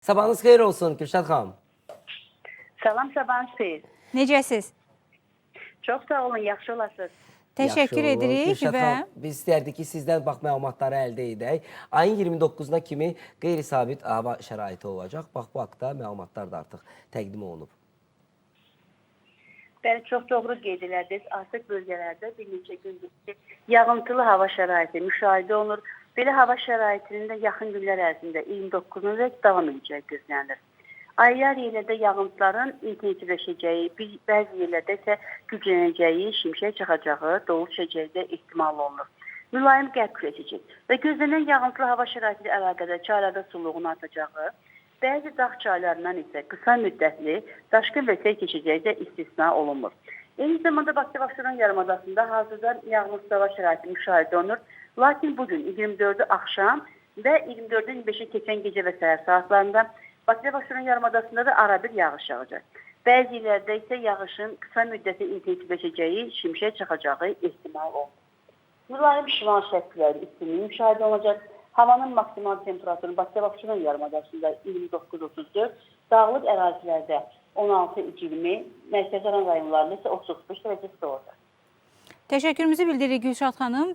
Sabahınız xeyir olsun Gülşad xanım. Salam, sabahınız xeyir. Necəsiz? Çox sağ olun, yaxşı olasınız. Təşəkkür Yaxşı olun. edirik Gülşad və xanım, biz istərdik ki, sizdən bax məlumatları əldə edək. Ayın 29-na kimi qeyri-sabit hava şəraiti olacaq. Bax bu haqda məlumatlar da artıq təqdim olunub. Bəli, çox doğru qeyd elədiniz. Artıq bölgələrdə bir neçə gündür ki, yağıntılı hava şəraiti müşahidə olunur. Belə hava şəraitinin də yaxın günlər ərzində 29-dək davam edəcəyi gözlənilir. Ayrı yerlərdə yağıntıların intensivləşəcəyi, bəzi yerlərdə isə güclənəcəyi, şimşək çaxacağı, dolu düşəcəyi də ehtimal olunur. Mülayim qərb küləyi əsəcək və gözlənilən yağıntılı hava şəraiti ilə əlaqədar çaylarda suluğun artacağı, bəzi dağ çaylarından isə qısa müddətli daşqın və sel keçəcəyi də istisna olunmur. Eyni zamanda Bakı-Abşeron yarımadasında hazırda yağmursuz hava şəraiti müşahidə olunur. Lakin bugün 24-ü axşam və 24-ü 25-i keçən gecə və səhər saatlarında Bakı-Abşeron yarımadasında da arabir yağış yağacaq. Bəzi yerlərdə isə yağışın qısa müddətli intensivləşəcəyi, şimşək çaxacağı ehtimal olunur. Mülayim şimal-şərq küləyi üstünlüyü müşahidə olunacaq. Havanın maksimal temperaturu Bakı-Abşeron yarımadasında 29-34, dağlıq ərazilərdə 16-20, Mərkəzi Aran rayonlarında isə 35 dərəcə isti olacaq. Təşəkkürümüzü bildiririk Gülşad xanım.